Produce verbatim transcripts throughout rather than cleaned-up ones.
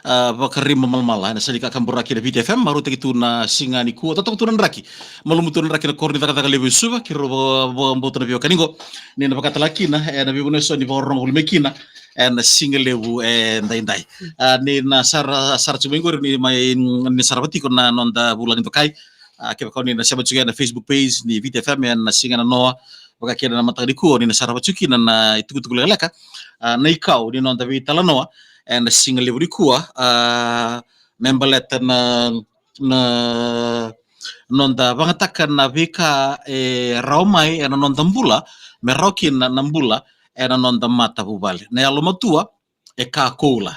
A, Vakarima Malamala ena sala ni kakaburaki na Viti F M, marautaki tu na siga nikua, totoka tu na draki. Malumu tu na draki na koro ni cakacaka levu e Suva, keirau vakabauta na veiwekani qo ni na vakatala kina ena veivanua eso ni vakarorogo voli mai kina ena siga levu edaidai. A, ni na sara, sara tiko mai qori ni mai, ni sarava tiko na noda vulagi dokai. A, kevaka o ni na sema tiko ena Facebook page ni Viti F M ena siga nanoa, vaka kina na mataka nikua, ni na sarava tiko kina na itukutuku lekaleka, a, na ikau ni noda veitalanoa ena siga levu nikua, a, me baleta na, na noda vagataka na veika e rawa mai ena noda bula, me rawa kina na bula ena noda matavuvale. Na yalomatua e ka koula.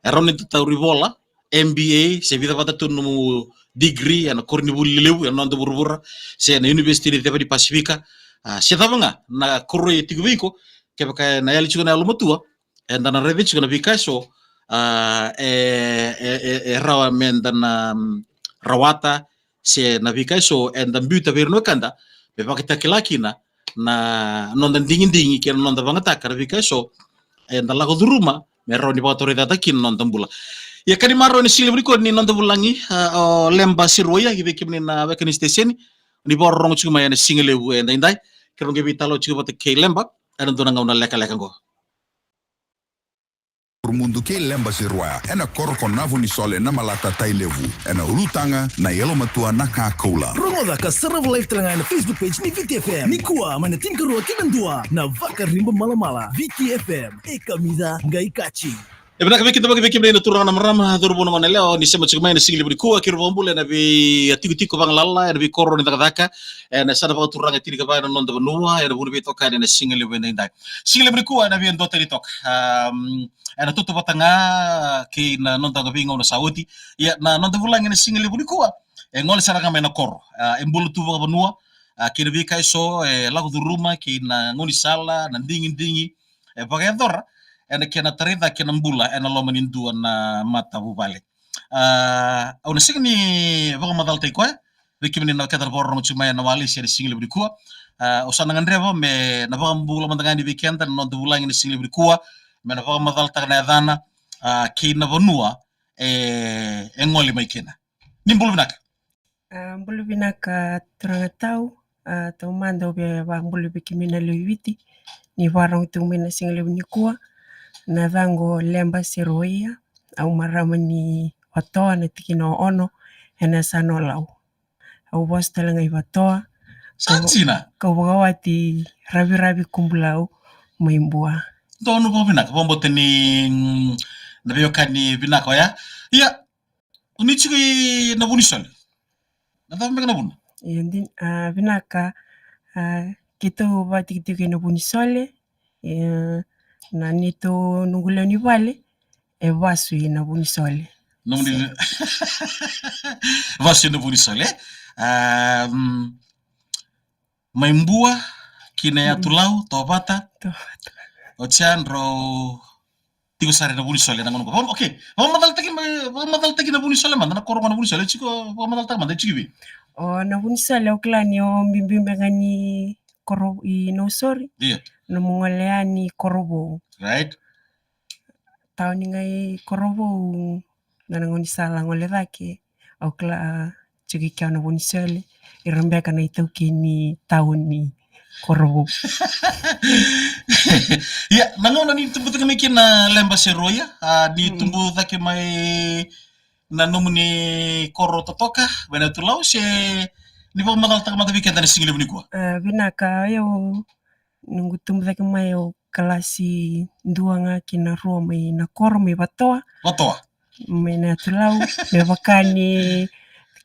E rawa ni da tauri vola, M B A, se vica vata tu nomu degree ena koronivuli lelevu ena noda vuravura, se na University ni Ceva ni Pasifika, a, se cava ga na koroi e tiko vei iko, kevaka ena yali tiko na yalomatua, eda na raica tiko na veika eso, a, e, e, e, e rawa meda na, mm, rawata, se na veika eso eda biuta vei ira na wekada me vakatakila kina na noda digidigi kei na noda vagataka na veika eso eda lako curuma me rawa ni vakatorocaketaka kina na noda bula. Ia, ka ni marau ena siga levu nikua ni noda vulagi, a, o Leba Seruaia, ki vei kemuni na weka ni siteseni ni vakarorogo tiko mai ena siga levu edaidai. Keirau qai veitalanoa tiko vata kei Leba ena dua na gauna lekaleka qo. Mudu kei Leba Seruaia, ena koro ko Navunisole, na Malata, Tailevu, ena ulutaga na yalomatua na ka koula. Rogoca ka sarava live tale ga ena Facebook page ni Viti F M nikua mai na tinikarua ki na dua na Vakarima Malamala. Viti F M, e kamica qai kaci. E vinaka vei keda, vaka vei kemuni na turaga na marama, cauravou, na goneyalewa, ni sema tiko mai ena siga levu nikua. Keirau vakabula ena veitikotiko vagalala ena veikoro ni cakacaka ena yasana vakaturaga e tinikava ena noda vanua, ena vanua veitokani ena siga levu edaidai. Siga levu nikua ena veiduatani toka. Am, ena tautauvata ga kei na noda veigauna sa oti. Ia, na noda vulagi ena siga levu nikua e gole sara ga mai na koro. A, e bula tu vakavanua, a, kei na veika eso e lako curuma, kei na gaunisala, na digidigi e vakayacora ena kena tarai cake na bula ena loma ni dua na matavuvale. A, au na sega ni vakamacalataki koya vei kemuni na keda na vakarorogo tiko mai ena walesi ena siga levu nikua. A, au sa na gadreva me na vakabula mada ga yani vei keda na noda vulagi ena siga levu nikua, me na vakamacalataka na yacana, a, kei na vanua e, e gole mai kina. Ni bula vinaka. A, bula vinaka turaga tau. A, taumada au via vakabula vei kemuni na lewe i Viti, ni vakarorogo tiko mai na siga levu nikua. Na yacaqu o Leba Seruaia, au marama ni Vatoa, na tikina o Ono, ena yasana o Lau. Au vosa tale ga i Vatoa. Sa dina. Kau vakawati Raviravi Kubulau mai Bua. Donu vakavinaka, vakabauta ni, mm, na veiwekani vinaka oya. Ia, o ni tiko i Navunisole. Na cava beka na vuna? Ia, dina, a, vinaka, a, keitou vakatikitiki i Navunisole, e, na neitou, noqu lewe ni vale e vasu i Navunisole. Nomuni vasu i Navunisole. A, mm, mai Bua ki na Yatu Lau, Tovata. Tovata. Oti ya drau tiko sara i Navunisole na gauna qo. Vaka-, okay, vakamacalataki mai, vakamacalataki Navunisole mada, na koro qo Navunisole, tiko, vakamacalataki mada, tiko i vei? O Navunisole, au kila ni o biubiu beka ni koro i Nausori. Ia. Nomu gole yani Korovou. Right. Tauni ga i Korovou, na, na gaunisala gole cake, au kila tiko i kea o Navunisole, ira beka na itaukei ni tauni Korovou. Ia, na gauna ni tubu cake mai kina, Leba Seruaia, a, ni, mm, tubu cake mai na nomuni koro totoka, mai na Yatu Lau, se ni vakamacalataka mada vei keda na siga levu nikua? A, vinaka, o yau, noqu tubu cake mai au kalasi dua ga ki na rua mai na koro mai Vatoa. Vatoa. Mai na Yatu Lau, me vaka ni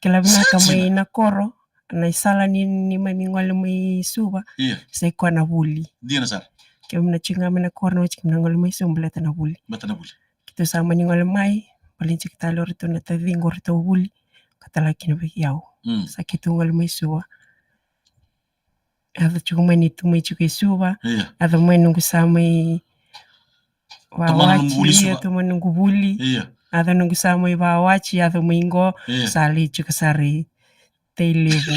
kila vinaka mai na koro, na isala ni, ni mai, ni gole mai Suva. Ia. Sa i koya na vuli. Dina sara. Keimami na tiko ga mai na koro, na oti keimami na gole mai Suva, baleta na vuli. Baleta na vuli. Keitou sa mani gole mai, baleta ni tiko tale o ratou na taciqu, o ratou vuli, ka tala kina vei au. Mm. Sa keitou gole mai Suva. Yaco tiko mai neitou mai tiko i Suva. Ia. Yaco mai noqu sa mai vakawati, tomana noqu vuli i Suva. Ia, tomana noqu vuli. Ia. Yaco noqu sa mai vakawati, yaco mai qo. Ia. Sa lai tiko sara i Tailevu.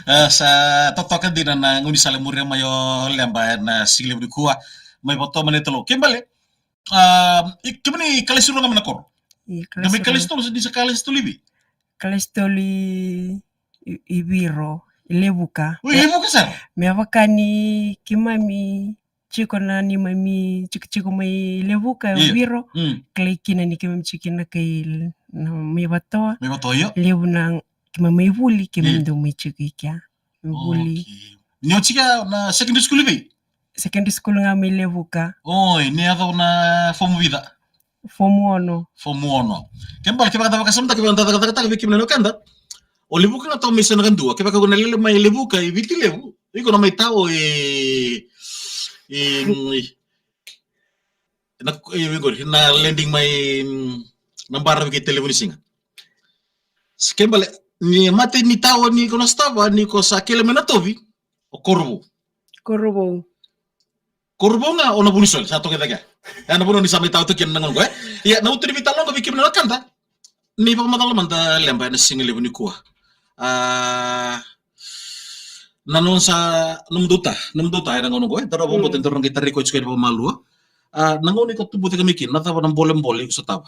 A, sa totoka dina na gaunisala e muria mai o Leba ena siga levu nikua. Mai Vatoa mai na Yatu Lau. Kena ibalebale, A, i, kemuni kalasi rua ga mai na koro? Io, kalasi rua. Kemuni kalasi tolu, se ni sa kalasi tolu i vei? Kalasi tolu i, i, i Viro, i Levuka. O, i Levuka sara? Me vaka ni keimami tiko na neimami tikotiko mai Levuka, io, Viro. Mm. Kilai kina ni keimami tiko kina kai na, mai Vatoa. Mai Vatoa, io. Levu na keimami mai vuli, keimami, io, dau mai tiko i kea. Mai vuli. Okay. Ni o tiko na secondary school i vei? Secondary school ga mai Levuka. Oi, ni yaco na form vica? Form ono. Form ono. Kena ibalebale, kevaka da vakasamataka, kevaka da cakacakataka vei kemuni na wekada. O Levuka ga toka mai Sanakadua, kevaka o na lele mai Levuka i Viti Levu, iko na mai tao e, e, na, e, vei qori, na landing mai, mm, na baravi kei Televunisiga. Kena ibalebale, ni mate ni tao ni ko na sotava, ni ko sa kele mai Natovi, o Korovou. Korovou. Korovou ga o Navunisole, sa toka i cake. E, na vanua ni sa mai tao tu kina na gauna qo, e. Ia, na utu ni veitalanoa vei kemuni na wekada. Ni vakamacala mada Leba ena siga levu nikua. A, na nomu sa, nomu dauta, nomu dauta ena gauna qo, e. Daru vakabauta, mm, daru na qai tarai koya tiko ena vakamalua. A, na gauna iko tubu cake mai kina, na cava na bolebole iko sotava?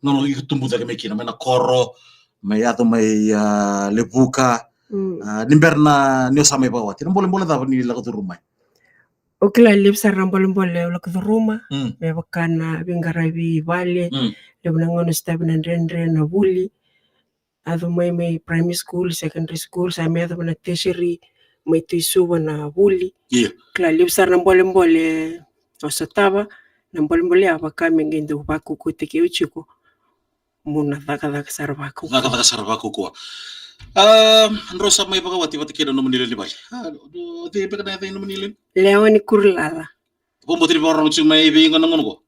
Gauna iko tubu cake mai kina, mai na koro, mai yaco mai, a, Levuka, mm, a, ni bera na, ni o sa mai vakawati. Na bolebole cava ni lako curuma mai? Au kila levu sara na bolebole au lako curuma, mm, me vaka na veiqaravi vale, mm, levu na gauna sotavi na dredre, na vuli. Yaco mai, mai primary school, secondary school, sa mai yaco mai na tertiary, mai tu i Suva na vuli. Io. Kila levu sara na bolebole au sotava, na bolebole ya vaka me qai dau vakaukauataki au tiko. Mo na cakacaka sara vakaukauwa. Cakacaka sara vakaukauwa. A, drau sa mai vakawati vata kei na nomuni lewe ni vale. A, o cei beka na yaca i nomuni lewe? Leoni Kurilala. Vakabauta ni vakarorogo tiko mai vei qo na gauna qo?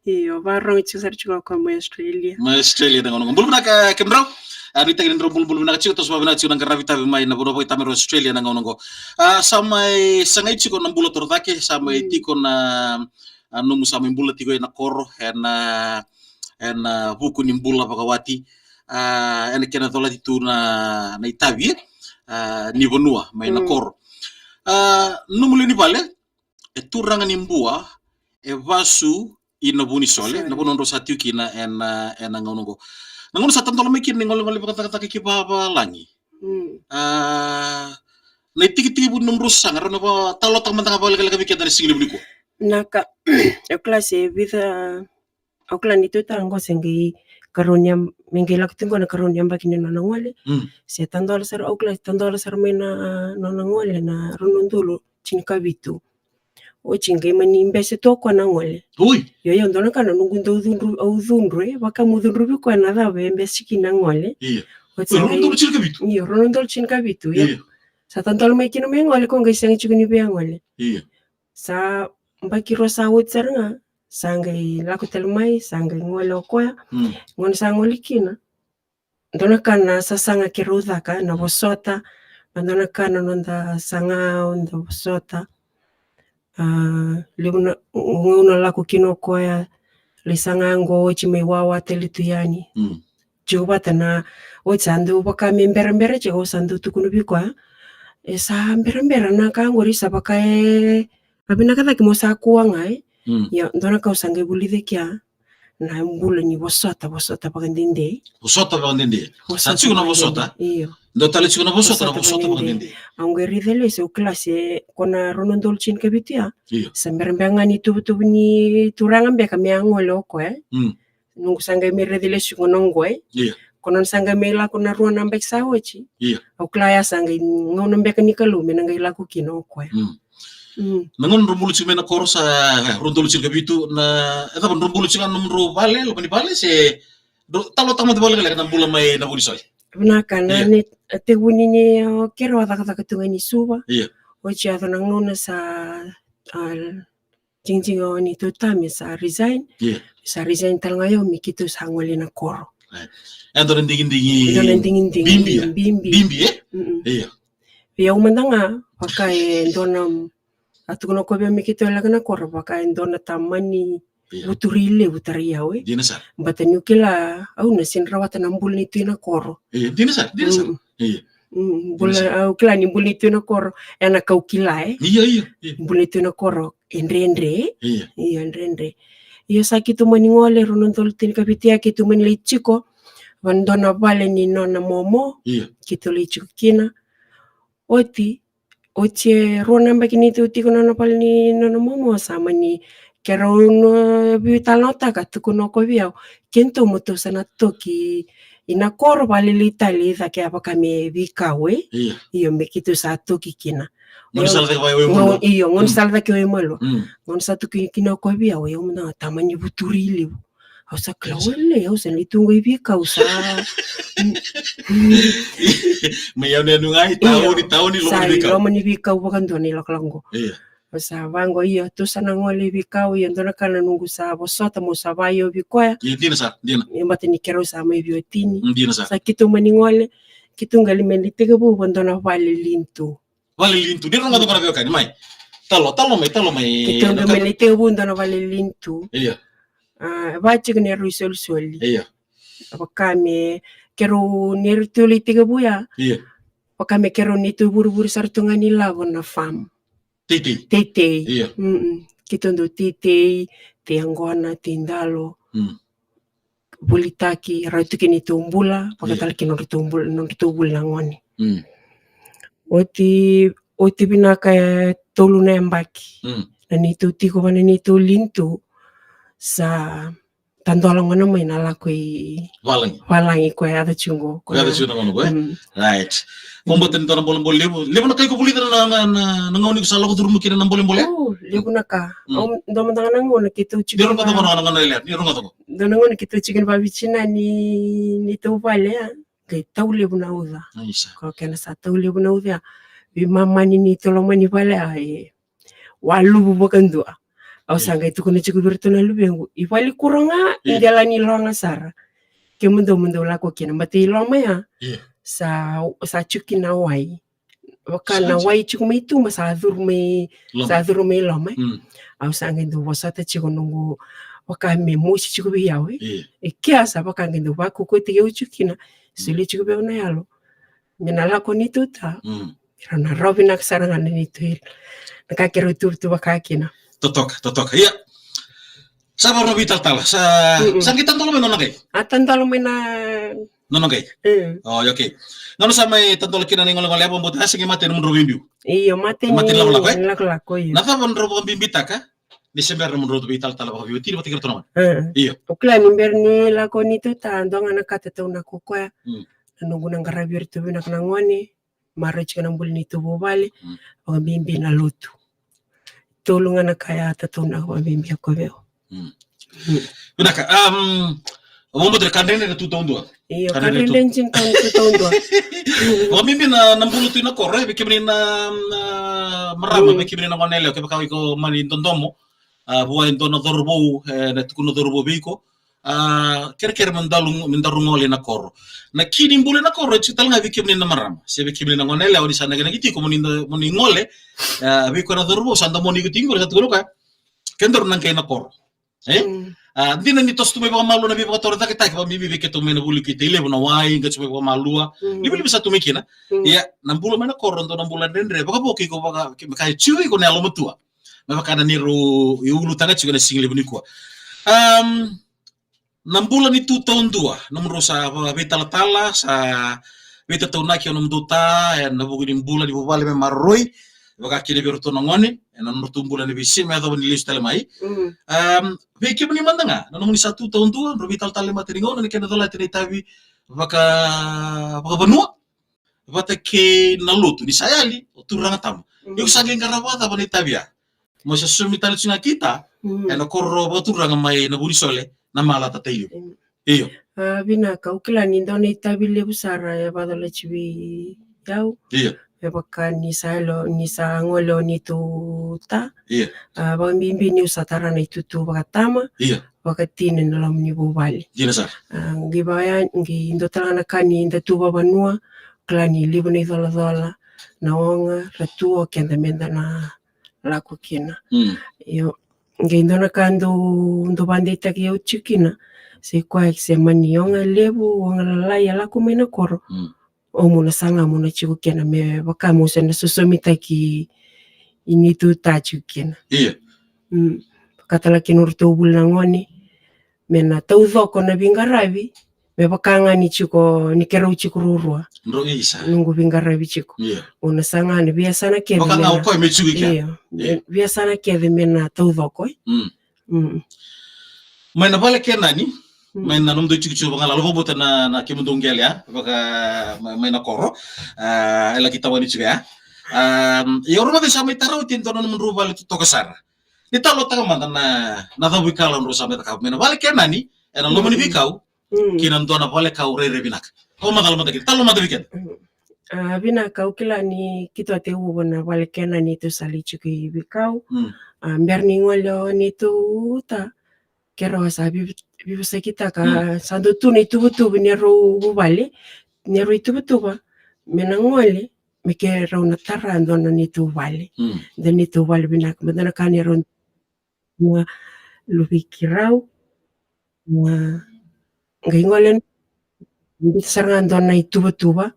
Io, vakarorogo tiko sara tiko o koya mai Australia. Mai Australia na gauna qo. Bula vinaka kemudrau. A, nuitaki ni drau bulubulu vinaka tiko, toso vakavinaka tiko na qaravi tavi mai na vanua vakaitamera o Australia na gauna qo. A, sa mai sagai tiko na bula torocake, sa mai, mm, tiko na, a, nomu sa mai bula tiko ena koro, ena, ena vuku ni bula vakawati. A, ena kena colati tu na, na itavi, e, a, ni vanua mai na, mm, koro. A, nomu lewe ni vale, e turaga ni Bua, e vasu i Navunisole, sole, na vanua drau sa tiko kina ena, ena gauna qo. Na gauna sa tadola mai kina na igolegole vakacakacaka ki vavalagi. Mm. A, na itekitekivu ni nomudrau saga, drau na vakatalanoataka mada ga vakalekaleka vei keda ena siga levu nikua. Na ka, au kila se vica, au kila ni tu tale qo se qai karua ni yab-, me qai lako tiko qo na karua ni yabaki ni nona gole. Mm. Se tadola sara, au kila se tadola sara mai na nona gole na rua na udolu tinikavitu. Oti qai mani bese tu o koya na gole. Oi. Io, io, dua na ka na noqu dau cudru, au cudru, e, vaka meu cudruvi koya na cava e bese kina na gole. Io. Oti, oi, rua na udolu tinikavitu? Io, rua na udolu tinikavitu, io. Io. Sa tadola mai kina me gole, ko qai sega tiko ni via gole. Io. Sa yabaki rua sa oti sara ga, sa qai lako tale mai, sa qai gole o koya. Mm. Gauna sa gole kina, dua na ka na sasaga keirau caka, na vosota, ma dua na ka na noda saga, noda vosota. A, levu na gauna lako kina o koya, lai saga qo, oti mai wawa tale tu yani. Mm. Tiko vata na, oti sa dau vaka me berabera tiko, au sa dau tukuna vei koya, e sa berabera na ka qori, sa vaka e, a vinaka cake mo sa kua ga, e. Mm. Ia, dua na ka au sa qai vulica kea, na bula ni vosota, vosota vakadede. Vosota vakadede. Sa tiko na vosota. Io. Dua tale tiko na vosota, na vosota vakadede. Au qai raica lesu, au kila se ko na rua na udolu tinikavitu ya. Io. Sa berabera ga ni tuvatuva ni turaga beka me a gole o koya. Mm. Noqu sa qai mai raica lesu ko na qo, e. Io. Ko na sa qai mai lako na rua na yabaki sa oti. Io. Au kila ya sa qai gauna beka ni Kalou me na qai lako kina o koya. Mm. Mm. Na gauna drau bula tiko mai na koro sa, e, rua na udolu tinikavitu, na, e cava, drau bula tiko ga na nomudrau vale, loma ni vale, se drau talanoataka mada vakalekaleka na bula mai Navunisole. Vinaka, na, io, ni, a, tekivu ni, ni, o, keirau a cakacaka tu ga ni Suva. Io. Oti yaco na gauna sa, a, digidigi o neitou ta me sa resign. Io. Sa resign tale ga o yau me keitou sa gole na koro. E. E dua na digidigi, dua na digidigi bibi, e? Bibi. Bibi, e? Mm-mm. Io. Vei au mada ga, vaka e dua na, a tukuna o koya vei au me keitou lako na koro, vaka e dua na tamani, io, vuturi levu tarai au, e. Dina sara. Baleta niu kila, au na sega ni rawata na bula ni tu ena koro. Io, dina sara, dina sara. Mm. Io. Mm, bula, au kila ni bula ni tu na koro ena kau kila, e. Ia, ia, ia. Bula ni tu na koro e dredre. Ia. Ia, dredre. Ia sa keitou mani gole, rua na udolu tinikavitu, ia keitou mani lai tiko vaka dua na vale ni nona momo. Ia. Keitou lai tiko kina. Oti, oti e rua na yabaki ni tu tiko na nona vale ni nona momo, sa mani keirau na veitalanoataka, tukuna o koya vei au, keitou mo tou sa na toki ina koro vale lailai tale, i cake a vaka me veikau, e. Ia. Io, me keitou sa toki kina. Gauna sa lai cake vei Waimalo. Io, gauna sa lai cake vei Waimalo. Mm. Gauna sa toki kina o koya vei au, e, au mada ga tamani vuturi levu. Au sa kila, wele, au sa lai tu qo i veikau sa. Mai au na nuqai, tauni, tauni, loma ni veikau. Loma ni veikau vakadua na ilakolako qo. Ia. Au sa vaqo, ia, tou sa na gole i veikau, ia, dua na ka na noqu sa vosota, mo sa vaio vei koya. Ia, dina sa, dina. Ia, mata ni keirau sa mai veiwatini. Mm, dina sa. Sa keitou mani gole, keitou qai mai lai tekivu vaka dua na vale linitu. Vale linitu. Ni rogoca qo na veiwekani, mai. Talo, talo mai, talo mai. Keitou qai mai lai tekivu dua na vale linitu. Ia. A, vaka tiko na rau isolisoli. Ia. Vaka me keirau, ni rau tou lai tekivu ya. Ia. Vaka me keirau neitou vurivuri sara tu ga ni lavo na farm. Teitei. Teitei. Ia. Mm-mm. Keitou dau teitei, tei yaqona, tei dalo. Mm. Volitaki, rau tu kina neitou bula, vakatale kina nodratou bula, nodratou bula na gone. Mm. Oti, oti vinaka e tolu na yabaki. Mm. Na neitou tiko vaka na neitou linitu, sa tadola gona mai na lako i valagi. Valagi, koya yaco tiko qo. Koya yaco tiko na gauna qo, e? Mm. Right. Vakabauta ni dua na bolebole levu. Levu na ka iko vulica na, na, na, na gauna iko sa lako curuma kina na bolebole? O, levu na ka. Mm. Au, dua mada ga na gauna keitou tiko. Ni rogoca qo na gauna, na gauna lelevu. Ni rogoca qo. Dua na gauna keitou tiko kina vakavitina ni, neitou vale ya. Qai tau levu na uca. Aisa. Ko kena sa tau levu na uca ya. Veimama ni neitou loma ni vale ya, e. Waluvu vakadua. Au sa qai tukuna tiko vei iratou na luvequ, i vale kuro ga, i dela ni loga sara. Kemudou mo dou lako kina, baleta i loma ya. Sa, sa tiko kina wai. Vaka na wai tiko mai tuba sa curu mai, sa curu mai loma, e. Mm. Au sa qai dau vosota tiko noqu, vaka me mosi tiko vei au, e. E kea sa vaka qai dau vakukutaki au tiko kina. Soli tiko vei au na yalo. Me na lako neitou ta. Mm. Rau na rau vinaka sara ga na neitou ira. Na ka keirau tuvatuva ka kina. Totoka, totoka. Ia. Sa vara na veitalatala. Sa, sa qai tadola mai nona qai. A tadola mai na nona qai. Mm. O, okay. Nona sa mai tadola kina na igolegole ya, vakabauta sa qai mate na mudrau veibiu. Io, mate ni lakolako, e? Lakolako, io. Na cava drau vakabibitaka ni se bera na mudrau veitalatala vakaveiwatini vata kei ratou na gone? Mm. Io. O kila ni bera ni lako neitou ta, dua ga na ka tatau na ko koya. Mm. Na noqu na qaravi iratou vinaka na gone, maroroi tiko na bula neitou vuvale, vakabibi na lotu. Tolu ga na ka ya tatau na vakabibi ko vei au. Mm. Mm. Vinaka, um, o vakabauta na ka dredre na tu taudua. Io, ka dredre na tu taudua. Vakabibi na, na bula tu ina koro, e, vei kemuni na, na marama, vei kemuni na gone yalewa, kevaka iko mani dodomo, a, vua e dua na cauravou, e, na tukuna na cauravou vei iko, a, kerekere me daru, me daru gole ina koro. Na ki ni bula ina koro e tiko tale ga vei kemuni na marama. Se vei kemuni na gone yalewa ni sa nakinaki tiko mo ni da, mo ni gole, a, vei koya na cauravou sa domoni iko tiko qori, sa tukuna o koya, kedaru na qai ina koro. E? Mm. A, dina ni toso tu mai vakamalua na veivakatorocaketaki, vakabibi vei keitou mai na vuli keitou levu na wai, qai tu mai vakamalua. Mm. Livaliva sa tu mai kina. Mm. Ia, na bula mai na koro, dua na bula dredre, vakavoki iko vaka, ke, me ka e tu iko na yalomatua. Me vaka na neirau iulutaga tiko ena siga levu nikua. Um, na bula ni tu taudua, nomudrau sa va-, veitalatala, sa veitataunaki o nomudrau ta, ena vuku ni bula ni vuvale me maroroi, vaka kina vei iratou na gone, ena nodratou bula ena veisiga me yacova ni lesu tale mai. Mm. Um, vei kemuni mada ga, na nomuni sa tu taudua, drau veitalatala e mata ni gauna, na kena colati na itavi vaka, vakavanua, vata kei na lotu, ni sa yali o turaga tama. Mm. Iko sa qai qarava cava na itavi ya? Mo se sosomi tale tu ga ki ta, mm, ena koro vakaturaga mai na Vunisole, na Mala Tatailivu. Mm. Io. A, vinaka, au kila ni dua na itavi levu sara e vakacolati vei au. Io. Me vaka ni sa yalo, ni sa gole o neitou ta. Io. A, vakabibi niu sa tara na itutu vakatama. Io. Vakatina ena loma ni vuvale. Dina sara. A, qai vaya, qai dua tale ga na ka ni da tu vavanua, kila ni levu na icolacola, na oga, ra tu o keda meda na lako kina. Mm. Io, qai dua na ka dau, dau vakadeitaki au tiko kina, se koya se mani oga levu, oga lalai, a lako mai na koro. Mm. o mu na saga mu na tiko kina me vaka mu se na sosomitaki i neitou ta tiko kina. Ia. Mm. Vaka tale kina o ratou vuli na gone me na taucoko na veiqaravi, me vaka ga ni tiko, ni keirau tiko ruarua. Drau isa. Noqu veiqaravi tiko. Ia. O na saga na veiyasana kece. Vaka me ga na o koya me tiko i kea. Ia. Ia. Veiyasana kece me na taucoko, e. Mm. Mm. Mai na vale Kenani, mm, mai na nomudou tikotiko vakagalala, au vakabauta na, na kemudou qele, a? Vaka mai, mai na koro, a, e laki tawani tiko ya. A, ia o rau vata sa mai tara oti e dua na nomudrau vale totoka sara. Ni talanoataka mada na, na cava ikalawa drau sa mai cakava mai na vale Kenani, ena loma ni, mm, veikau, mm, kei na dua na vale kau rairai vinaka. Au macala mada kina, talanoa mada vei keda. Mm. A, vinaka, au kila ni keitou a tekivu na vale Kenani, tou sa lai tiko i veikau. Mm. A, bera ni gole o neitou ta, keirau a sa vei-, veivosakitaka, mm, sa dau tu na ituvatuva ni rau vuvale, ni rau ituvatuva, me na gole, me keirau na tara dua na neitou vale. Mm. Dua na neitou vale vinaka, me dua na ka ni rau na luvei keirau. Na qai gole, biuta sara ga dua na ituvatuva.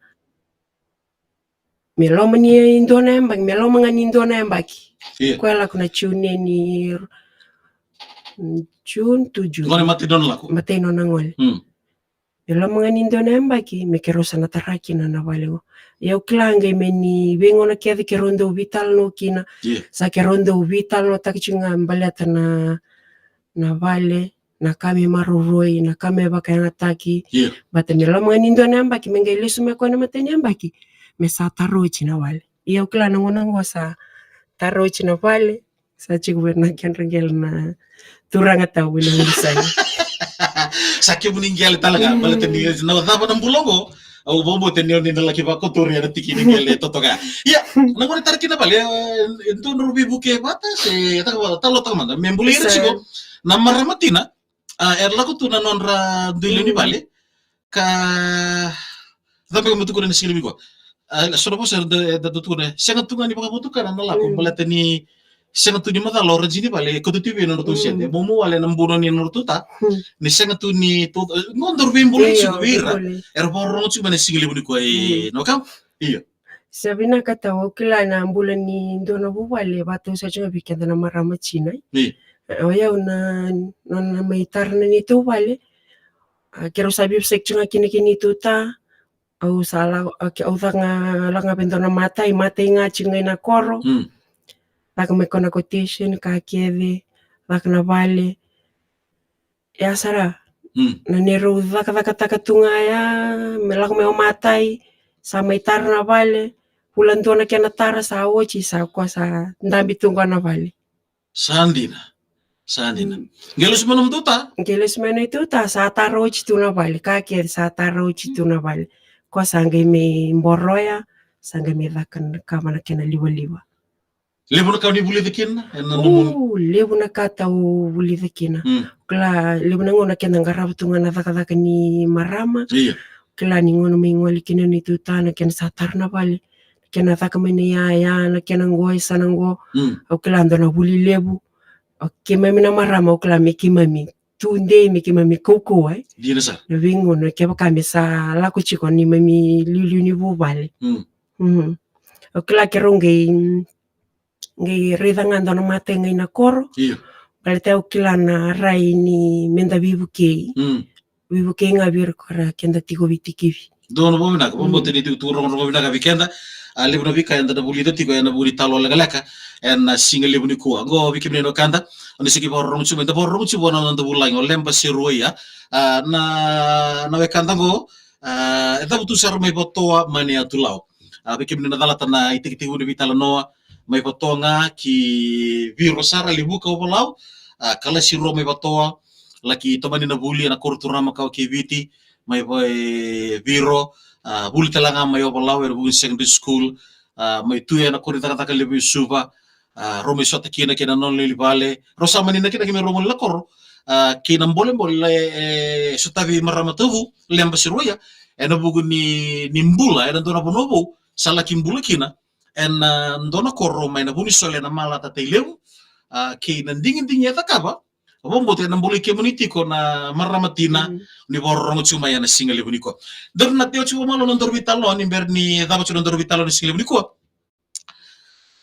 Me loma ni dua na yabaki, me loma ga ni dua na yabaki. Ia. Koya lako na June ni, mm, June to June. Gole matai nona lako. Matai nona gole. Mm. Me loma ga ni dua na yabaki, me keirau sa na tara kina na vale qo. Ia au kila qai me ni veigauna kece keirau dau veitalanoa kina. Ia. Sa keirau dau veitalanoataki tiko ga baleta na, na vale, na ka me maroroi, na ka me vakayagataki. Ia. Baleta me loma ga ni dua na yabaki, me qai lesu mai koya na matai ni yabaki, me sa tara oti na vale. Ia au kila na gauna qo sa tara oti na vale, sa tiko vei na kedra qele na turaga tau vei na urusaga. Sa kemuni qele tale ga, mm, baleta ni na cava na bula qo, au vakabauta ni o ni na laki vakotori ena tiki ni qele totoka. Ia, na gauna tara kina vale, e, e dua drau veivuke vata, se, e taka vata, talanoataka mada, me bulai ira tiko na marama tina, a, era lako tu na nodra dui lewe ni vale, ka cabe me tukuna na siga levu nikua. A, so na vosa era da, da tukuna, sega tu ga ni vakavotukana na lako, mm, baleta ni sega tu ni macala o radini vale, e kauta tu vei na nodratou, mm, sede. Momo wale na buno ni nodratou ta. Mm. Ni sega tu ni tou, e, qo daru veibulai tiko vei ira. Io, veibulai. Era vakarorogo tiko mai na siga levu nikua, e, mm, na wekaqu. Io. Sa vinaka tau, au kila na bula ni dua na vuvale, vakatau sa tiko ga vei keda na marama tina. Io. E, o yau na, na, na mai tara na neitou vale. A, keirau sa veivosaki tiko ga kina kei neitou ta. Au sa la, au ke, au caka ga, lako ga vei dua na matai, matai ga tiko ga ina koro. Mm. Caka mai koya na quotation, ka kece, caka na vale. Ia sara. Mm. Na neirau cakacakataka tu ga ya, me lako mai o matai, sa mai tara na vale, vula dua na kena tara sa oti, sa koya sa dabe tu ga na vale. Sa dina. Sa dina. Mm. Qai lesu mai nomudou ta? Qai lesu mai neitou ta, sa tara oti tu na vale, ka kece sa tara oti tu na vale. Koya sa qai mai boroya, sa qai mai caka na ka va na kena livaliva. Levu na ka ni vulica kina, ena nomu... O, levu na ka tau vulica kina. Mm. Kila, levu na gauna keda qarava tu ga na cakacaka ni marama. Io. Kila ni gauna mai gole kina neitou ta, na kena sa tara na vale, kena caka mai na iyaya, na kena qo, e sa na qo. Mm. Au kila dua na vuli levu. O keimami na marama, au kila me keimami tudei, me keimami kaukauwa, e. Dina sara. Na veigauna kevaka me sa lako tiko neimami iliuliu ni vuvale. Mm. Mm. Au kila keirau qai, qai raica ga dua na matai ga ina koro. Io. Baleta au kila na rai ni meda veivukei. Mm. Veivukei ga vei ira ko ira keda tiko veitikivi. Dua na vakavinaka, mm, vakabauta ni tiko tu rogorogo vinaka vei keda. A, levu na veika eda na vulica tiko ena vuku ni talo lekaleka ena siga levu nikua. Qo vei kemuni na wekada, o ni sega ni vakarorogo tiko mai, da vakarorogo tiko vua na noda vulagi o Leba Seruaia. A, na, na wekada qo, a, e cavutu sara mai Vatoa, Manurewa, Tulau. A, vei kemuni na calata na itekitekivu ni veitalanoa, mai Vatoa ga ki Viro sara, Levuka, Ovalau. A, kalasi rua mai Vatoa, laki tomani na vuli ena koro turaga makawa kei Viti, mai Va-, e, Viro, a, vuli tale ga mai Ovalau, ena Vuvuni Secondary School, a, mai tu ena koro ni cakacaka levu e Suva, a, rau mai sota kina kei na nona lewe ni vale, rau sa mani na kina kei mai rau gole na koro, a, kei na bolebole, e, e, sotavi marama tavu, Leba Seruaia, ena vuku ni, ni bula ena dua na vanua vou, sa laki bula kina, ena, a, dua na koro mai na Vunisole na Malata, Tailevu, a, kei na digidigi e cakava, Vakabauta ena bolei kemuni tiko na marama tina, mm, ni vakarorogo tiko mai ena siga levu nikua. Daru na teo tiko malo na daru veitalanoa ni bera ni cava tiko na daru veitalanoa ni siga levu nikua.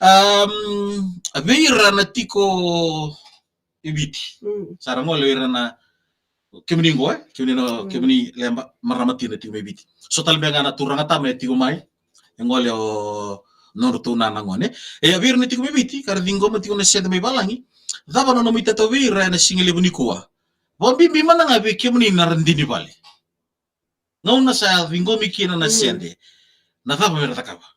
Um, vei ira na tiko i Viti. Mm. Sa ra gole vei ira na kemuni qo, e? Kemuni na, mm, kemuni leba marama tina tiko mai Viti. So tale beka ga na turaga tama e tiko mai. E gole o nodratou na, na gone. E, vei ira na tiko mai Viti, ka ra ciqoma tiko na sede mai valagi. Cava na nomu itatau vei ira ena siga levu nikua? Vakabibi mada ga vei kemuni na radini vale. Gauna sa ciqomi kina na, mm, sede. Na cava me ra cakava?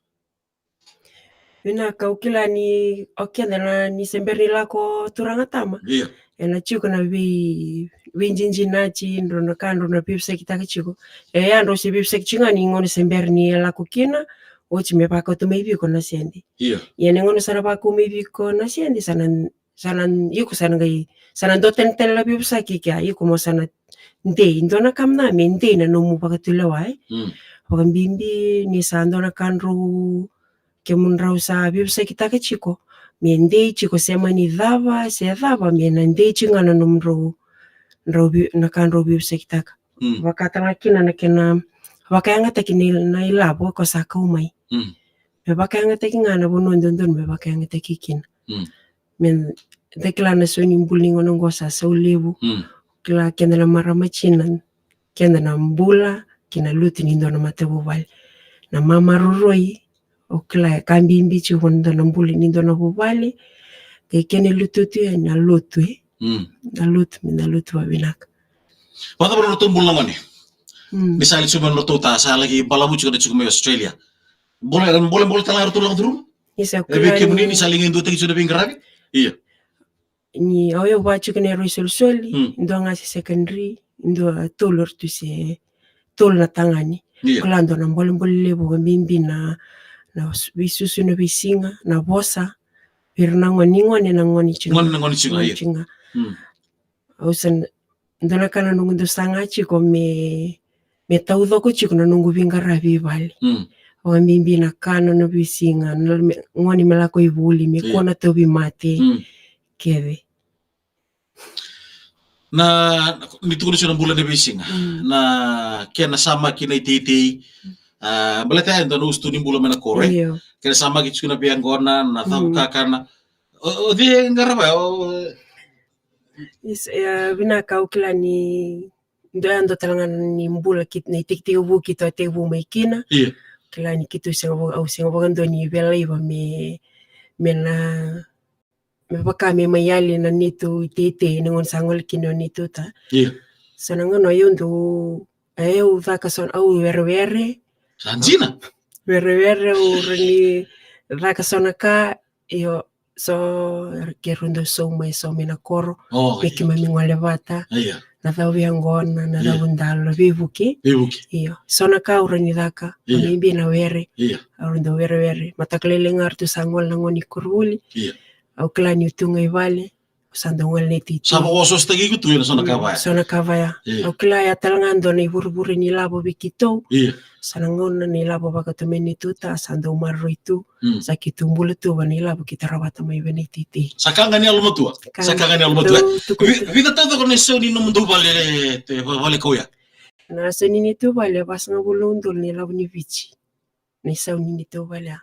Vinaka, au kila ni o keda na ni se bera ni lako turaga tama. Io. Ena tiko na vei, veijinjinati, drau na ka, drau na veivosakitaka tiko. E, ya drau se veivosaki tiko ga ni gauna se bera ni lako kina, oti me vakau tu mai vei iko na sede. Io. Ia ni gauna sa na vakau mai vei iko na sede, sa na, sa na, iko sa na qai, sa na dua tale tale na veivosaki kea, iko mo sa na dei, dua na ka mada me dei na nomu vakatulewa, e. Mm. Vakabibi ni sa dua na ka drau, kemudrau sa veivosakitaka tiko, me dei tiko, se mani cava, se cava, me na dei tiko ga na nomudrau, drau vei, na ka drau veivosakitaka. Mm. Vaka tale ga kina na kena vakayagataki ni, na ilavo ko sa kau mai. Mm. Me vakayagataki ga na vanua dodonu me vakayagataki kina. Mm. Me da kila na sau ni bula ni gauna qo sa sau levu. Mm. Kila keda na marama tina, keda na bula kina lutu ni dua na matavuvale. Na mamaroroi, o kila e ka bibi tiko na dua na bula ni dua na vuvale. Kei kena lututu e na lotu, e. Mm. Na lotu, me na lotu vavinaka. Vacava na nodratou bula na gone? Mm. Ni sa yali tiko mai na nodratou ta, sa laki balavu tiko na tiko mai Australia. Bula, bula, bula tale ga ratou lako curuma? Isa, e vei kemuni ni sa liga e dua taki tiko na veiqaravi? Ia. Ni au, au va tiko na rui solisoli, mm, dua ga se secondary, dua tolu ratou se tolu na tagane. Ia. Kila dua na bolebole levu vakabibi na, na veisusu na veisiga, na vosa. Vei ira na gone, ni gone na gone tiko. Gone na gone tiko, ia. Tiko. Mm. Au sa dua na ka na noqu dau saga tiko me, me taucoko tiko na noqu veiqaravi i vale. Mm. Vakabibi na ka na, na veisiga, na me, gone me lako i vuli, me, ia, kua na tauvimate. Mm. Kece. Na, ni tukuna tiko na bula ni veisiga. Mm. Na kena samaki na iteitei. Mm. A, baleta e dua na usutu ni bula mai na koro, e. Io. Kena samaki tiko na veiyaqona, na, mm, cavukakana. O, o cei e qarava, o, Is, e, vinaka, au kila ni dua, dua tale ga ni bula kit-, na itekitekivu keitou a tekivu mai kina. Ia. Kila ni keitou sega va-, au sega vakadua ni velaiva me, me na, me vaka me mai yali na neitou iteitei, na gauna sa gole kina o neitou ta. Ia. So na gauna au dau, au caka so na, au werewere. Sa dina? Werewere, au rawa ni caka so na ka, io, so, keirau dau sau mai, sau mai na koro. O, me, ia, keimami gole vata. Ia. Na cau veiyaqona, na, ia, cau dalo, na veivuke. Veivuke. Io. So na ka au rawa ni caka. Ia. Vakabibi na were. Ia. Au dau werewere. Mataka lailai ga ratou sa gole na gone i koronivuli. Ia. Au kila niu tu ga i vale. Sa dau gole na iteitei. Sa vakaososotaki iko tu ena so na ka vaya. Mm, so na ka vaya. Ia. Au kila ya tale ga dua na ivurevure ni lavo vei keitou. Ia. Sa na gauna ni lavo vaka tu mai neitou ta, sa dau maroroi tu. Mm. Sa keitou bula tu va na ilavo keitou rawata mai vei na iteitei. Sa ka ga ni yalomatua. Sa ka ga ni yalomatua. Dau tukuna. Vi-, vica taucoko na isau ni nomudou vale, e, te va-, vale kauya? Na isau ni neitou vale, vasagavulu na udolu na ilavo ni Viti. Na isau ni neitou vale ya.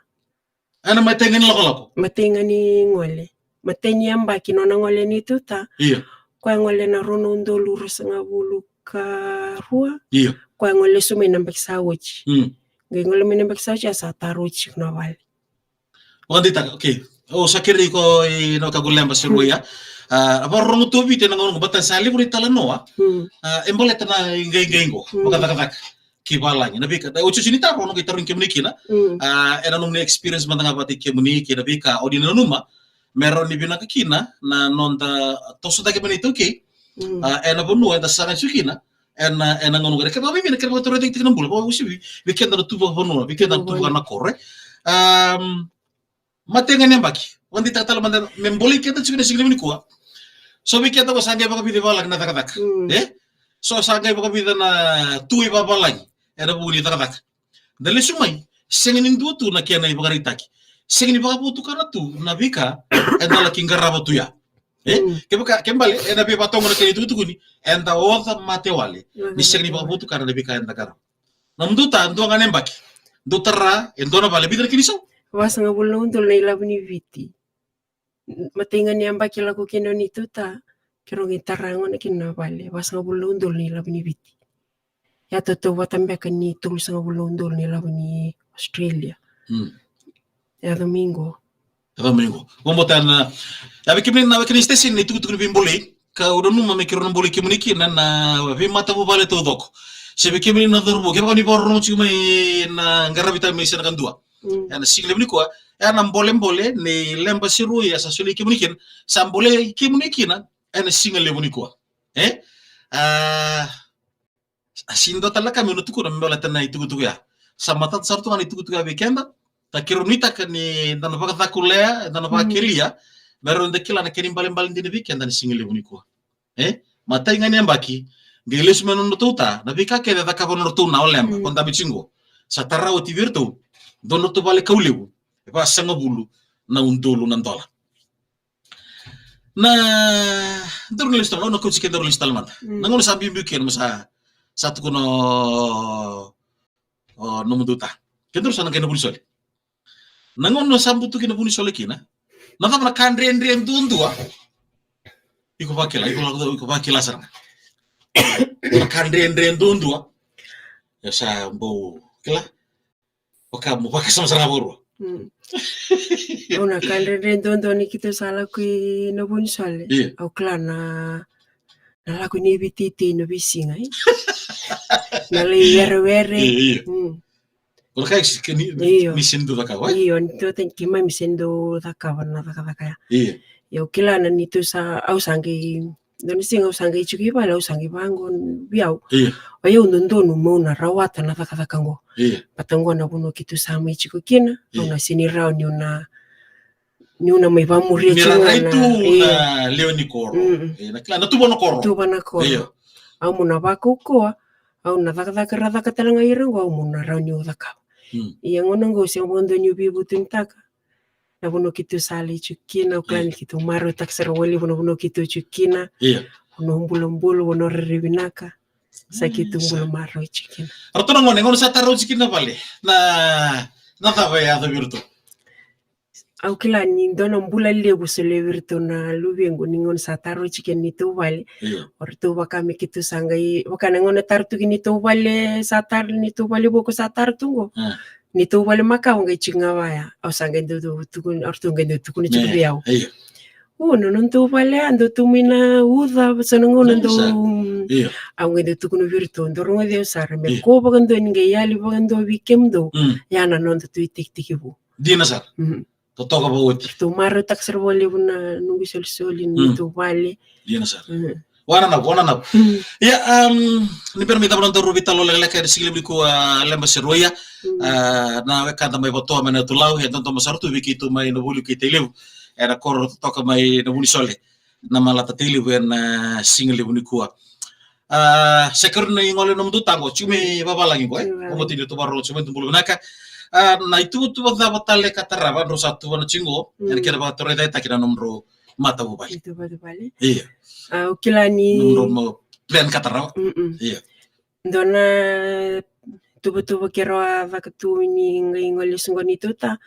Ena imatai ga ni lakolako? Imatai ga ni gole. Imatai ni yabaki nona gole neitou ta. Ia. Koya gole na rua na udolu ruasagavulu ka rua. Ia. Koya gole lesu mai na yabaki sa oti. Mm. Qai gole mai na yabaki sa oti, a sa taro oti tiko na vale. Vakadeitaka, okay. Au sa kerei iko i na wekaqu Leba Seruya. Mm. A, vakarorogo tu o Viti ena gauna qo, baleta sa levu na italanoa. Mm. A, e baleta na iqaiqai qo, mm, vakacakacaka ki valagi. Na veika, da, oti, oti ni taro, au na qai tarogi kemuni kina. Mm. A, ena nomuni experience mada ga vata kei kemuni, kei na veika o ni nanuma me rawa ni vinaka kina na noda toso cake mai na iTaukei. Mm. A, ena vanua eda saga tiko kina, ena, ena gauna qo. Kena vakabibi na kena vakatorocaketaki na bula, vakauasivi vei keda na tu vakavanua, vei keda na tu, mm, vaka na koro, e. Am, Imatai ga ni yabaki. Vakadeitaka tale mada me bolei keda tiko ena siga levu nikua. So vei keda qo sa qai vakavica i valagi na cakacaka. Mm. E? So sa qai vakavica na tu i vavalagi ena vuku ni cakacaka. Da lesu mai, sega ni dua tu na kena ivakaraitaki. Sega ni vakavotukana tu na veika eda laki qarava tu ya. E, mm, kevaka, kena ibalebale, ena veivakatogo na kena itukutuku ni eda oca mate wale. Oca mate wale. Ni sega ni vakavotukana na veika eda qarava. Na nomudou ta, dua ga na yabaki. Dou tara e dua na vale, vica na kena isau? Vasagavulu na udolu na ilavo ni Viti. Matai ga ni yabaki lako kina o neitou ta, keirau qai tara gona kina na vale. Vasagavulu na udolu na ilavo ni Viti. Ia tautauvata beka ni tolusagavulu na udolu na ilavo ni Australia. Mm. Yaco mai qo. Yaco mai qo. Vabota na, ia vei kemuni na, vei kemuni na station ni tukutuku ni veibolei, kau nanuma me keirau na bolei kemuni kina na veimatavuvale taucoko. Se vei kemuni na cauravou, kevaka ni vakarorogo tiko mai na qaravi tale mai se na kadua. Mm. Ena siga levu nikua, ena bolebole ni Leba Seruya sa soli kemuni kina, sa bolei kemuni kina ena siga levu nikua. E? A, a sega ni dua tale na ka meu na tukuna me baleta na itukutuku ya. Sa matata sara tu ga na itukutuku ya vei keda. Ka keirau nuitaka ni da na vakacakulea, da na, mm, vakakelia, me rau da kila na kena ibalebale dina vei keda na siga levu nikua. E? Matai ga ni yabaki, qai lesu mai na nodratou ta, na veika kece e cakava na nodratou na o Leba, mm, ko dabe tiko qo. Sa tara oti vei iratou, dua na nodratou vale kau levu, e vasagavulu na udolu na dola. Na, daru na lesu tale, au na kauti kedaru lesu tale mada. Mm. Na gauna sa biubiu kina, mo sa, sa tukuna o, o nomudou ta. Kedaru sa na qai na vunisole. Na gauna sa butuki na vunisole kina, na cava na ka dredre duadua? Iko vakila, iko lako, iko vakila sara ga. Na ka dredre duadua. Ia sa bau kila. Vaka mo vakasama sara ga vakarua. Mm. Au na ka dredre duadua ni keitou sa lako i na vunisole. Io. Au kila na, na lako ni veititi na veisiga, e? Na lai werewere. Io, io. Mm. Ko na ka isi ke ni, io, ni sega ni dau cakava, e? Io, ni dau tani keimami sega ni dau cakava na cakacaka ya. Io. Io, au kila na neitou sa, au sa qai Dua na siga au sa qai tiko i vale, au sa qai vaqo vei au. Io. O yau dodonu meu na rawata na cakacaka qo. Io. Baleta qo na vanua keitou sa mai tiko kina, io, au na sega ni rawa niu na, niu na mai vamuria tiko na, io, na lewe ni koro. Mm. Io, na kila, na tuva na koro. Tuva na koro. Io. Au meu na vakaukauwa, au na cakacaka ra caka tale ga ira qo, au meu na rawa niu cakava. Mm. Ia gauna qo sega vakadua niu veivutunitaka na vanua keitou sa lai tiko kina, au kila ni keitou marautaka sara vakalevu na vanua keitou tiko kina. Io. Vanua bulabula, vanua rairai vinaka. Sa keitou bula marau tiko kina. Ratou na gone, gauna sa tara oti kina na vale, na, na cava e yaco vei iratou? Au kila ni dua na bula levu solia vei iratou na luvequ ni gauna sa tara oti kina neitou vale. Io. O ratou vaka me keitou sa qai, vaka na gauna tara tu kina neitou vale, sa tara neitou vale vou ko sa tara tu qo. A. Neitou vale makawa qai tiko ga vaya. Au sa qai dau, dau tukuna, au ratou qai dau tukuna tiko vei au. Io. O, na nodatou vale ya, dau tu mai na uca, so na gauna dau. Io. Au qai dau tukuna vei iratou, dou rogoci au sara, me, io, ko vakadua ni qai yali vakadua vei kemudou. Mm. Ya na nodatou itekitekivu. Dina sara. Mm. Totoka vakaoti. Ratou marautaka sara vakalevu na noqu isolisoli, mm, neitou vale. Dina sara. Mm. Wananavu, wananavu. Mm. Ia, um, ni bera me cava na nodaru veitalanoa lekaleka ena siga levu nikua, a, Leba Seruya. Mm. A, na wekada mai Vatoa mai na Natu Lau, e dodomo sara tu vei keitou mai na vuli kei Tailevu. Ena koro totoka mai na Vunisole. Na Malata Tailevu ena, a, siga levu nikua. A, sa karua ni gole nomudou ta qo, tiko mai vavalagi qo, e? Vavalagi. Au matini tu varo, tiko mai, dou bula vinaka. A, na ituvatuva cava tale ka tarava drau sa tuvana tiko qo, mm, ena kena vakaturaicataki na nomudrau matavuvale. Matavuvale. Io. A, au kila ni nomudrau plan ka tarava. Mm-mm. Io. Dua na tuvatuva keirau a caka tu ni qai gole soqo neitou ta,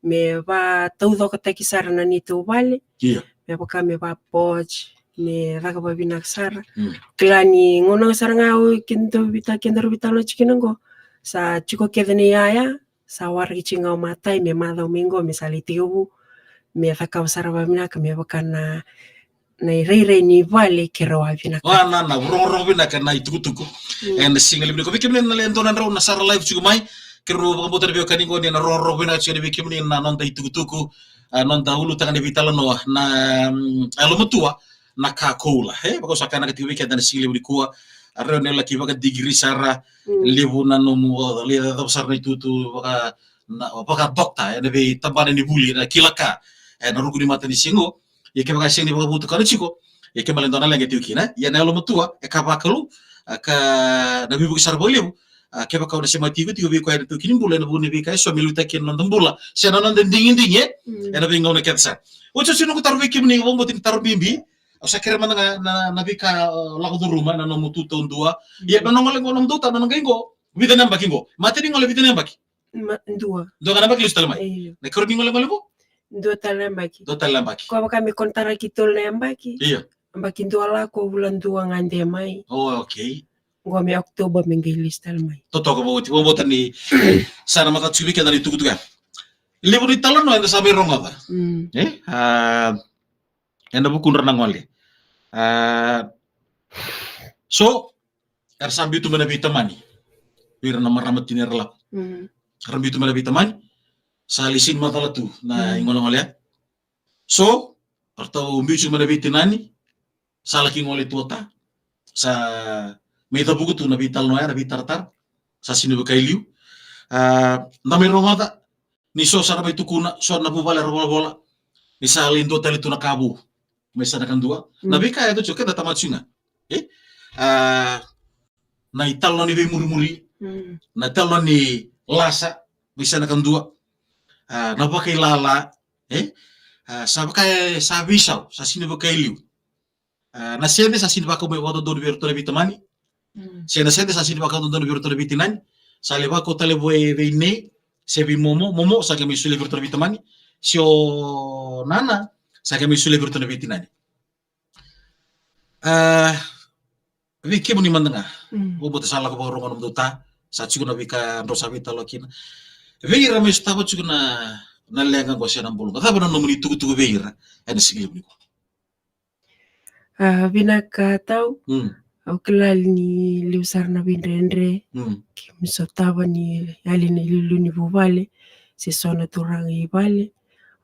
me vakataucokotaki sara na neitou vale. Io. Me vaka me va porch, me caka vavinaka sara. Mm. Kila ni gauna sara ga au keitou vita, kedaru veitalanoa tiko kina qo, sa tiko kece na iyaya, sa waraki tiko ga o matai me macawa mai qo, me sa lai tekivu, me cakava sara vavinaka, me vaka na na irairai ni vale keirau a vinaka. Wananavu, rogorogo vinaka na itukutuku. Mm. Ena siga levu nikua, vei kemuni na le dua na drau na sara live tiko mai, keirau vakabauta na veiwekani qo ni na rogorogo vinaka tiko vei kemuni na noda itukutuku, a, noda ulutaga ni veitalanoa na, mm, yalomatua, na ka koula. E, vaka au sa kaya tiko vei keda na siga levu nikua, a, rau na laki vakadigiri sara, mm, levu na nomu, a, le cava sara na itutu, vaka, na, vakadokta, ena veitabana ni vuli, na kila ka, ena ruku ni matanisiga qo, ia kevaka e sega ni vakavotukana tiko, ia ke bale dua na leqa e tiko kina, ia na yalomatua, e ka vakalou, a, ka na veivuke sara vakalevu, a, kevaka o na semati iko tiko vei koya ena taukei ni bula, ena vuku ni veika eso me liutaki kina na noda bula, se na noda digidigi, e? Mm. Ena veigauna kece sara. Oti, oti noqu taro vei kemuni, au vakabauta ni taro bibi, Au sa kere mada ga na, na veika, uh, lako curuma na nomu tu taudua. Ia, mm, na gole qo, nomu dou ta, na qai qo, vica na yabaki qo. Matai ni gole vica na yabaki? Ma, dua. Dua ga na yabaki lesu tale mai. Io. Na ikarua ni gole, gole qo? Dua tale na yabaki. Dua tale na yabaki. Ko vaka me konitaraki tolu na yabaki. Io. Yabaki dua lako, vula dua gade mai. Oh, okay. Qo me October me qai lesu tale mai. Totoka vakaoti, vakabauta ni sa na matata tiko vei keda na itukutuku ya. Levu ni talanoa eda sa mai rogoca. Mm. E? A, ena vukudra na gole. A, so, era sa biu tu mai na veitamani. Vei ira na marama tina era lako. Mm. Era biu tu mai na veitamani. Sa lesi ni macala tu na, mm, igolegole ya. So, ratou biu tu mai na veitinani. Sa laki gole tu o ta. Sa mai cavuka tu na veitalanoa ya, na veitaratara. Sa sini vaka i liu. A, da mai rogoca ni so sa ra mai tukuna, so na vuvale ra volavola ni sa lai dua tale tu na ka vou mai yasana kadua. Na, mm, veika e yaco tiko, keda tamata tiko ga. E? A, na italanoa ni veimurimuri, mm, na italanoa ni lasa mai yasana kadua. A, na vakailala, e? A, sa vaka e, sa veisau, sa sini vaka i liu. A, na sede sa sini vakau mai vakadodonu vei iratou na veitamani. Mm. Se na sede sa sini vakadodonu vei iratou na veitinani. Sa lai vakau tale vei, vei nei, se vei momo, momo sa qai mai solia vei iratou na veitamani. Se o nana, sa qai mai solia vei iratou na veitinani. A, vei kemuni mada ga. Mm. Vakabauta sa lako vakarogo na nomudou ta, sa tiko na veika drau sa veitalanoa kina. Vei ira mai sotava tiko na, na leqa qo se na bolo qo, cava na nomuni itukutuku vei ira ena siga levu nikua? A, vinaka tau. Mm. Au kila ni levu sara na veidredre, mm, keimami sotava ni yali na iliuliu ni vuvale se so na turaga i vale.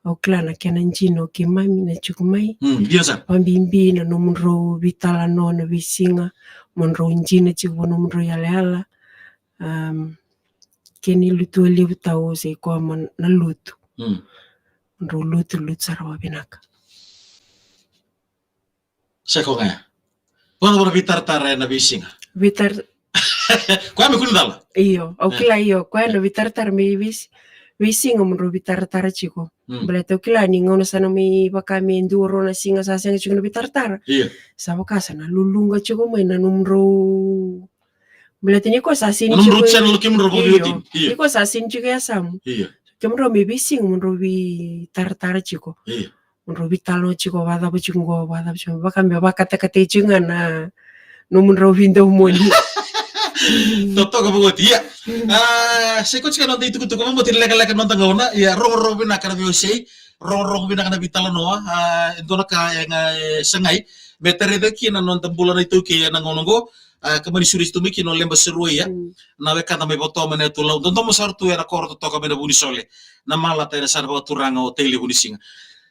Au kila na kena dina o keimami na tiko mai. Mm, dina sara. Vabibi na nomudrau veitalanoa na veisiga, mo drau dina tiko vua nomudrau yalayala. Am, kena ilutua levu tau se koya mai na lotu. Mm. Drau lotu, lotu sara vakavinaka. Sa koya ga ya. Vanavana veitaratara ena veisiga. Veitar- Koya me kua ni cala. Io, au, e, kila, io, koya, e, na veitaratara me veis-, veisiga mo drau veitaratara tiko. Mm. Baleta au kila ni gauna sa na mai vaka me dua rua na siga sa sega tiko na veitaratara. Io. Sa vaka sa na luluqa tiko mai na nomudrau Baleta ni ko sa sini, na nomudrau tiko channel kemudrau, io, io, ni ko sa sini tiko e yasamu. Io. Kemudrau me veisiga, mudrau veitaratara tiko. Io. Mudrau veitalanoa tiko, vacava tiko qo, vacava tiko. Vaka me vakatakataki tiko ga na nomudrau veidomoni. Totoka vakaoti, ia. Mm. A, sa i koya tiko na noda itukutuku, vakabauta ni lekaleka na noda gauna, ia, rogorogo vinaka na veiwasei, rogorogo vinaka na veitalanoa, a, e dua na ka e ga, e sagai me tarai cake kina na noda bula na iTaukei ena gauna oqo. A, ka mani sureti tu mai kina o Leba Seruaia, mm, na wekada mai Vato mai na Yatu Lau, dodomo sara tu ena koro totoka mai na Vunisole, na malata ena yasana vakaturaga o Tailevu ni Siga.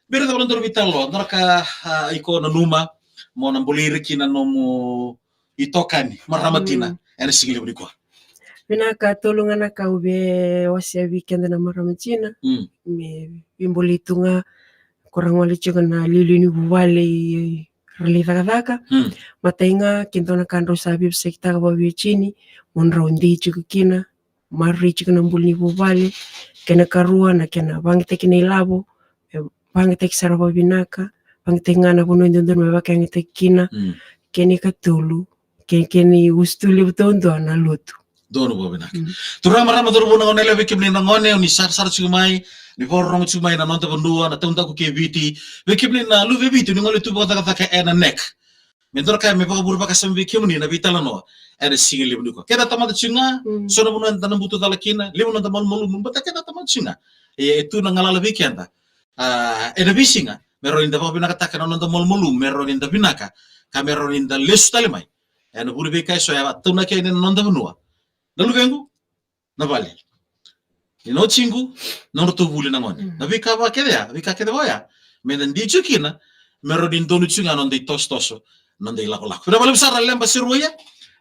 Bera cava na nodaru veitalanoa, dua na ka, a, iko nanuma mo na bolei ira kina nomu itokani, marama tina, mm, ena siga levu nikua. Vinaka, tolu ga na ka au via wasea vei keda na marama tina, mm, me veibolei tu ga, ko ra gole tiko na liuliu ni vuvale i ra lai cakacaka. Hmm. Matai ga, ke dua na ka drau sa veivosakitaka vakaveitini, mo drau dei tiko kina, maroroi tiko na bula ni vuvale, kena karua na kena vagataki na ilavo, e vagataki sara vakavinaka, vagataki ga na vanua e dodonu me vakayagataki kina, hmm, kena ikatolu, ke, kena iusutu levu taudua na lotu. Donu vakavinaka. Mm. Turaga, marama, cauravou, na gone yalewa, vei kemuni na gone o ni sarasara tiko mai, ni vakarorogo tiko mai na Noda Vanua, na Taudaku kei Viti, vei kemuni na luve i Viti o ni gole tu vakacakacaka ena neck. Me dua na ka me vakavure vakasama vei kemuni na veitalanoa ena siga levu nikua. Keda tamata tiko ga, mm, so na vanua eda na butu cala kina, levu na noda malumalumu, baleta keda tamata tiko ga. E, e tu na galala vei keda. A, ena veisiga, me rawa ni da vakavinakataka na noda malumalumu, me rawa ni da vinaka, ka me rawa ni da lesu tale mai. Ena vuku ni veika eso e a taunaki yani na Noda Vanua. Na luvequ, na vale. Ni na watiqu, na nodratou vuli na gone. Mm. Na veika vaka kece ya, veika kece vaka ya, me da dei tiko kina, me rawa ni donu tiko ga na noda itosotoso, na noda ilakolako. Vinaka vakalevu sara Leba Seruaia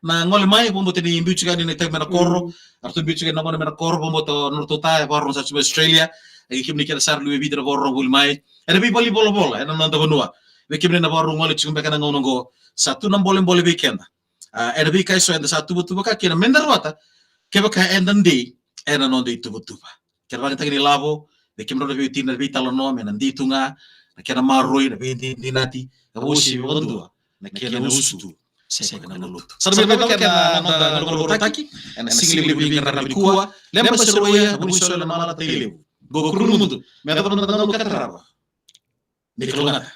na gole mai, vakabauta ni biu tiko yani na itavi mai na koro, mm, eratou biu tiko yani na gone mai na koro, vakabauta na nodratou ta e vakarorogo sara tiko mai Australia, e kei kemuni kece sara luve i Viti na vakarorogo voli mai. Ena veivale ni volavola ena Noda Vanua, vei kemuni na vakarorogo tiko beka ena gauna oqo, sa tu na bolebole vei keda. A, ena veika eso eda sa tuvatuvaka kina, me da rawata, kevaka eda dei ena noda ituvatuva. Kena vagataki ni lavo, vei kemudrau na veiwatini na veitalanoa, me na dei tu ga, na kena maroroi, na veidinadinati, ka vakauasivi vakadua na kena usutu. Sa ikoya na lotu. Sa na vei vei kena noda galugalugalautaki ena siga levu ni veiqaravi nikua. Leba Seruwaia, na vunisoya na Malata i Levu. Qo Kurumudu, me yacova na noda gauna ka tarava. Ni kalougata.